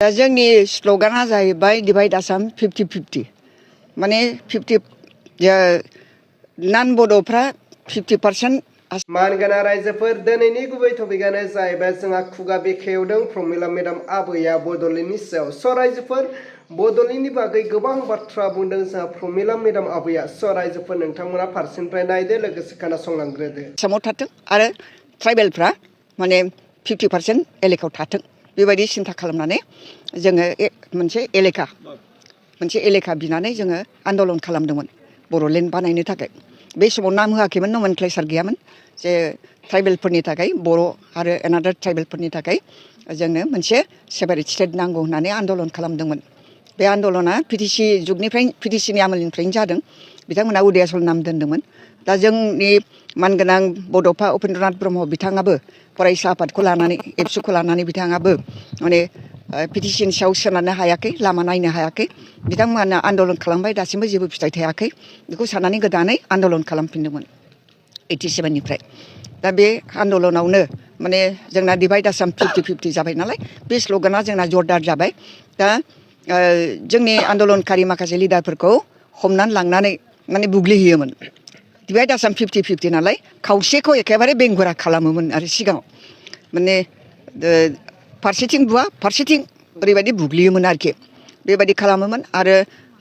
जोंनि स्ल'गाना जाहैबाय डिवाइड आसाम 50-50 माने 50 नान बड'फ्रा 50% मानगोनां रायजोफोर दिनैनि गुबै टपिकआनो जाहैबाय जोंहा खुगा बेखेवदों प्रमिला मेडाम आबैया बड'लेण्डनि सायाव रायजोफोर बड'लेण्डनि बागै गोबां बाथ्रा बुंदों जोंहा प्रमिला मेडाम आबैया रायजोफोर नोंथांमोना फारसेनिफ्राय नायदो लोगोसे खोनासंलांग्रोदो। आसामाव थाथों आरो ट्राइबेलफ्रा माने 50% एलेकायाव थाथों बेबायदि सिन्था खालामनानै जोङो मोनसे एलेका बिनानै जोङो आन्दलन खालामदोंमोन बड'लेण्ड बानायनो थाखाय। बे समाव नाम होआखैमोन, नमेनक्लेचार गैयामोन जे ट्राइबेलफोरनि थाखाय बर' आरो एनादार ट्राइबेलफोरनि थाखाय जोंनो मोनसे सेपारेट स्टेट नांगौ होननानै आन्दलन खालामदोंमोन। बे आन्दलना पिटिसि जुगनिफ्रायनो पिटिसिनि आमोलनिफ्रायनो जादों। बिथांमोना उदयाचल नाम दोनदोंमोन। दा जोंनि मानगोनां बड'फा उपेन्द्रनाथ ब्रह्म बिथाङाबो फरायसा आफादखौ लानानै एबसुखौ लानानै बिथाङाबो माने पिटिसिनि सायाव सोनारनो हायाखै, लामा नायनो हायाखै। बिथांमोना आन्दलन खालामबाय, दासिमबो जेबो फिथाइ थायाखै। बेखौ साननानै गोदानै आन्दलन खालामफिनदोंमोन 87निफ्राय। दा बे आन्दलनावनो माने जोंना डिवाइड आसाम 50-50 जाबाय नालाय बे स्ल'गाना जोंना जरदार जाबाय। दा जोंनि आन्दलनकारि माखासे लिडारफोरखौ हमनानै लांनानै माने बुग्लिहैयोमोन। डिवाइड आसाम 50-50 नालाय खावसेखौ एखेबारे बेंगुरा खालामोमोन आरो सिगाङाव माने फारसेथिं बुवा फारसेथिं ओरैबायदि बुग्लियोमोन आरोखि। बेबायदि खालामोमोन आरो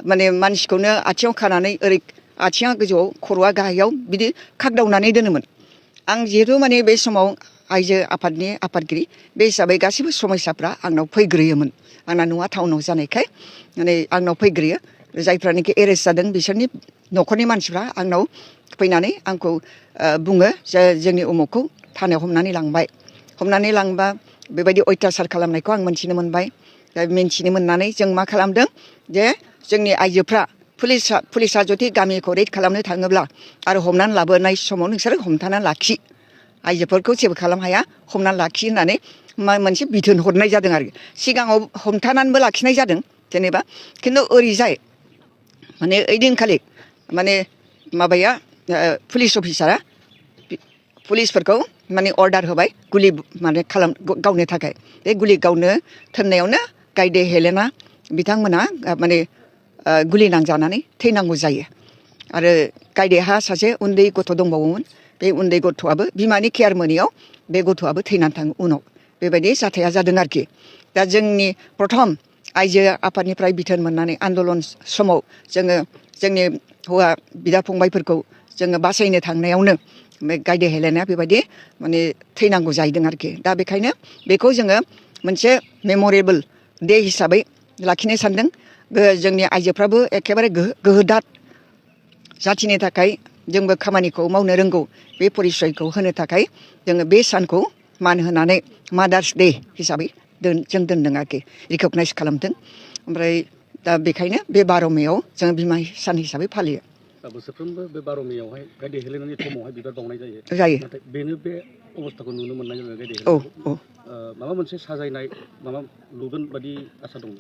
माने मानसिखौनो आथिङाव खानानै ओरै आथिङा गोजौआव खर'आ गाहायाव बिदि खागदावनानै दोनोमोन। आं जिहेथु माने बे समाव आइजो आफादनि आफादगिरि बे हिसाबै गासैबो समयसाफ्रा आंनाव फैग्रोयोमोन। आंना न'आ टाउनाव जानायखाय माने आंनाव फैग्रोयो। जायफ्रानोखि एरेस्ट जादों बिसोरनि न'खरनि मानसिफ्रा आंनाव फैनानै आंखौ बुङो जे जोंनि उमुखखौ थानायाव हमनानै लांबाय। हमनानै लांबा बेबायदि अयथासार खालामनायखौ आं मोनथिनो मोनबाय। दा मिन्थिनो मोननानै जों मा खालामदों जे जोंनि आइजोफ्रा पुलिसा जुदि गामिखौ रेड खालामनो थाङोब्ला आरो हमनानै लाबोनाय समाव नोंसोरो हमथानानै लाखि, आइजोफोरखौ जेबो खालाम हाया, हमनानै लाखि होननानै मोनसे बिथोन हरनाय जादों आरो। सिगाङाव हमथानानैबो लाखिनाय जादों जेनेबा, खिन्थु ओरैजाय माने ओइदिनखालि माने माबाया पुलिस अफिसारा पुलिसफोरखौ माने अर्डार होबाय गुलि माने गावनो थाखाय। बे गुलि गावनो थोननायावनो गायदे हेलेना बिथांमोना माने गुलि नांजानानै थैनांगौ जायो। आरो गायदेहा सासे उन्दै गथ' दंबावोमोन। बे उन्दै गथ'आबो बिमानि केयार मोनैयाव बे गथ'आबो थैनानै थाङो उनाव। बेबायदि जाथाया जादों आरोखि। दा जोंनि प्रथम आइजो आफादनिफ्राय बिथोन मोननानै आन्दलन समाव जोङो जोंनि हौवा बिदा फंबायफोरखौ जोङो बासायनो थांनायावनो बे गायदे हेलेनाया बेबायदि माने थैनांगौ जाहैदों आरोखि। दा बेखायनो बेखौ जोङो मोनसे मेम'रेबोल दे हिसाबै लाखिनो सानदों। जोंनि आइजोफ्राबो एखेबारे गोहोदात जाथिनि थाखाय जोंबो खामानिखौ मावनो रोंगौ, बे परिसयखौ होनो थाखाय जोङो बे सानखौ मान होनानै मादार्स दे हिसाबै जों दोनदों आरोखि, रिकगनाइज खालामदों। ओमफ्राय दा बेखायनो बे 12 मेआव जों बिमा सान हिसाबै फालियो। बोसोरफ्रोमबो बे 12 मेआवहाय गायदे हेलेनानि थमावहाय बिबार बावनाय जायो। नाथाय बेनो बे अबस्थाखौ नुनो मोननाय जादों गायदे हेलेनाखौ। माबा मोनसे साजायनाय माबा लुगोन बादि आसा दं।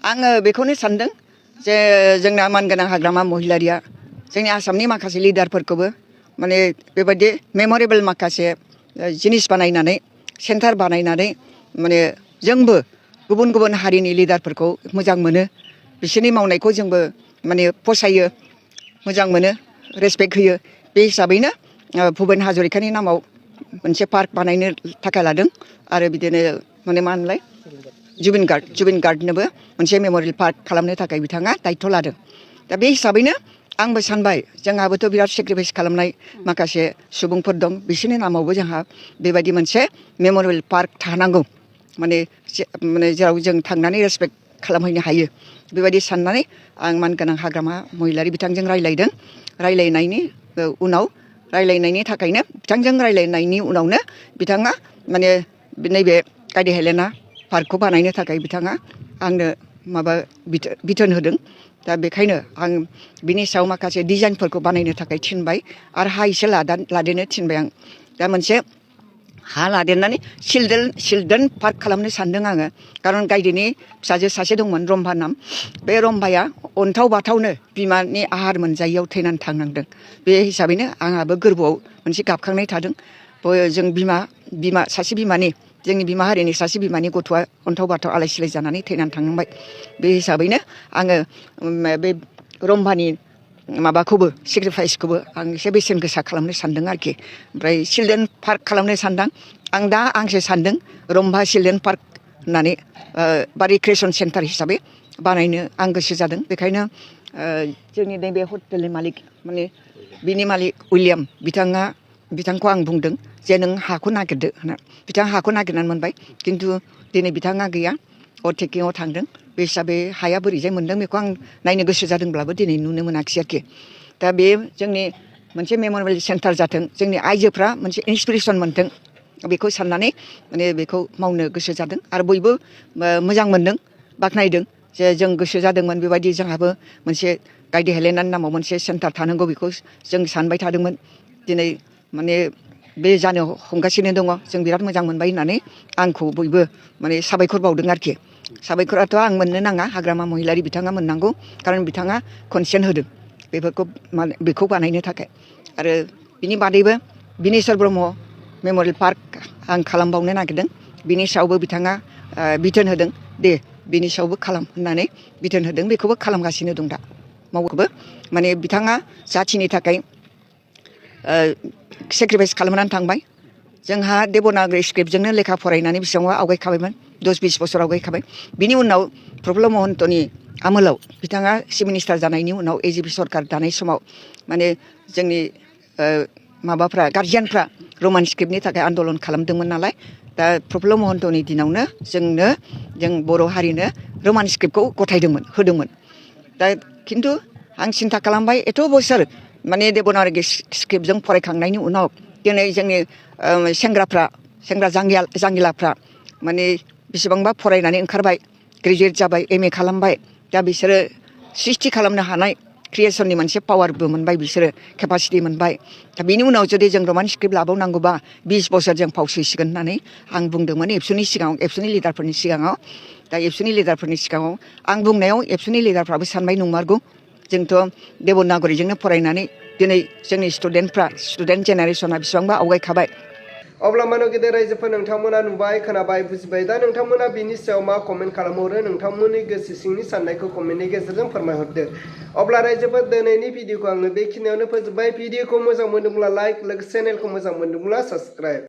आङो बेखौनो सानदों जे जोंना मानगोनां हाग्रामा महिलारिया जोंनि आसामनि माखासे लिडारफोरखौबो माने बेबायदि मेम'रेबोल माखासे जिनिस बानायनानै सेन्टार बानायनानै माने जोंबो गुबुन गुबुन हारिनि लिडारफोरखौ मोजां मोनो, बिसोरनि मावनायखौ जोंबो माने फसायो, मोजां मोनो, रेसपेक्ट होयो। बे हिसाबैनो भुपेन हाजरिकानि नामाव मोनसे पार्क बानायनो थाखाय लादों। आरो बिदिनो माने मा होनलाय जुबिन गार्डनोबो मोनसे मेम'रियेल पार्क खालामनो थाखाय बिथाङा दायथ' लादों। दा बे हिसाबैनो आंबो सानबाय जोंहाबोथ' बिराद सेक्रिफाइस खालामनाय माखासे सुबुंफोर दं, बिसोरनि नामावबो जोंहा बेबायदि मोनसे मेम'रियेल पार्क थानांगौ, माने जेराव जों थांनानै रेसपेक्ट खालामहैनो हायो। बेबायदि साननानै आं मानगोनां हाग्रामा महिलारि बिथांजों रायलायदों। रायलायनायनि थाखायनो बिथांजों रायलायनायनि उनावनो बिथाङा माने नैबे गायदे हेलेना पार्कखौ बानायनो थाखाय बिथाङा आंनो माबा बिथोन होदों। दा बेखायनो आं बिनि सायाव माखासे डिजाइनफोरखौ बानायनो थाखाय थिनबाय आरो हा एसे लादेरनो थिनबाय आं। दा मोनसे हा लादेरनानै चिल्ड्रेन पार्क खालामनो सानदों आङो। खारन गायदेनि फिसाजो सासे दंमोन रम्भा नाम, बे रम्भाया अन्थाव बाथावनो बिमानि आहार मोनजायैयाव थैनानै थांनांदों। बे हिसाबैनो आंहाबो गोरबोआव मोनसे गाबखांनाय थादों। जों सासे बिमानि जोंनि बिमा हारिनि सासे बिमानि गथ'आ अन्थाव बाथाव आलाय सिलाय जानानै थैनानै थांनांबाय बे हिसाबैनो आङो बे रम्भानि माबाखौबो सेक्रिफाइसखौबो आं एसे बेसेन गोसा खालामनो सानदों आरोखि ओमफ्राय चिलड्रेन पार्क खालामनो सानदों आं दा आंसो सानदों रम्भा चिलड्रेन पार्क होननानै बा रिक्रिएसन सेन्टार हिसाबै बानायनो आं गोसो जादों बेखायनो जोंनि नैबे हटेलनि मालिक माने बिनि मालिक उइलियाम बिथांखौ आं बुंदों जे नों हाखौ नागिरदो होनना बिथाङा हाखौ नागिरनानै मोनबाय खिन्थु दिनै बिथाङा गैया अटेकिंआव थांदों बे हिसाबै हाया बोरैजाय मोनदों बेखौ आं नायनो गोसो जादोंब्लाबो दिनै नुनो मोनाखिसै आरोखि दा बे जोंनि मोनसे मेमरियेल सेन्टार जाथों जोंनि आइजोफ्रा मोनसे इन्सपिरेसन मोनथों बेखौ साननानै माने बेखौ मावनो गोसो जादों आरो बयबो मोजां मोनदों बाख्नायदों जे जों गोसो जादोंमोन बेबायदि जोंहाबो मोनसे गायदे हेलेनानि नामाव मोनसे सेन्टार थानांगौ बेखौ जों सानबाय थादोंमोन दिनै माने बे जानो हमगासिनो दङ जों बिराद मोजां मोनबाय होननानै आंखौ बयबो माने साबायखर बावदों आरोखि साबायखराथ' आं मोननो नाङा हाग्रामा महिलारि बिथाङा मोननांगौ खारन बिथाङा कनसेन्ट होदों बेखौ बानायनो थाखाय आरो बिनि बादैबो बिनेश्वर ब्रह्म मेमरियेल पार्क आं खालामबावनो नागिरदों बिनि सायावबो बिथाङा बिथोन होदों दे बिनि सायावबो खालाम होननानै बिथोन होदों बेखौबो खालामगासिनो दं दा मावोबो माने बिथाङा जाथिनि थाखाय सेक्रिफाइस खालामनानै थांबाय जोंहा देबनागरि स्क्रिप्टजोंनो लेखा फरायनानै बेसेबांबा आवगायखाबायमोन 10-20 बोसोर आवगायखाबाय बिनि उनाव प्रफुल्ल महन्तनि आमोलाव बिथाङा चिफ मिनिस्टार जानायनि उनाव एजिपि सरकार दानाय समाव माने जोंनि माबाफ्रा गार्जियानफ्रा रमान स्क्रिप्टनि थाखाय आन्दलन खालामदोंमोन नालाय दा प्रफुल्ल महन्तनि दिनावनो जों बर' हारिनो रमान स्क्रिप्टखौ गथायदोंमोन होदोंमोन दा खिन्थु आं सिन्था खालामबाय एथ' बोसोर माने देबनागरि स्क्रिप्टजों फरायखांनायनि उनाव दिनै जोंनि सेंग्रा जांगिलाफ्रा माने बेसेबांबा फरायनानै ओंखारबाय ग्रेजुवेट जाबाय MA खालामबाय दा बिसोरो सृष्टि खालामनो हानाय क्रिएसननि मोनसे पावारबो मोनबाय बिसोरो केपासिटि मोनबाय दा बिनि उनाव जुदि जों रमान स्क्रिप्ट लाबावनांगौबा 20 बोसोर जों फावसयसिगोन होननानै आं बुंदोंमोन एबसुनि सिगाङाव एबसुनि लिडारफोरनि सिगाङाव दा एबसुनि लिडारफोरनि सिगाङाव आं बुंनायाव एबसुनि लिडारफ्राबो सानबाय नंमारगौ जोंथ' देबनागरिजोंनो फरायनानै दिनै जोंनि स्टुडेन्ट जेनेरेसना बेसेबांबा आवगायखाबाय अब्ला मानो गेदेर रायजोफोर नोंथांमोना नुबाय खोनाबाय बुजिबाय दा नोंथांमोना बिनि सायाव मा कमेन्ट खालामहरो नोंथांमोननि गोसो सिंनि साननायखौ कमेन्टनि गेजेरजों फोरमायहरदो अब्ला रायजोफोर दिनैनि भिडिअखौ आङो बेखिनियावनो फोजोबबाय भिडिअखौ मोजां मोनदोंब्ला लाइक लोगोसे चेनेलखौ मोजां मोनदोंब्ला साबस्क्राइब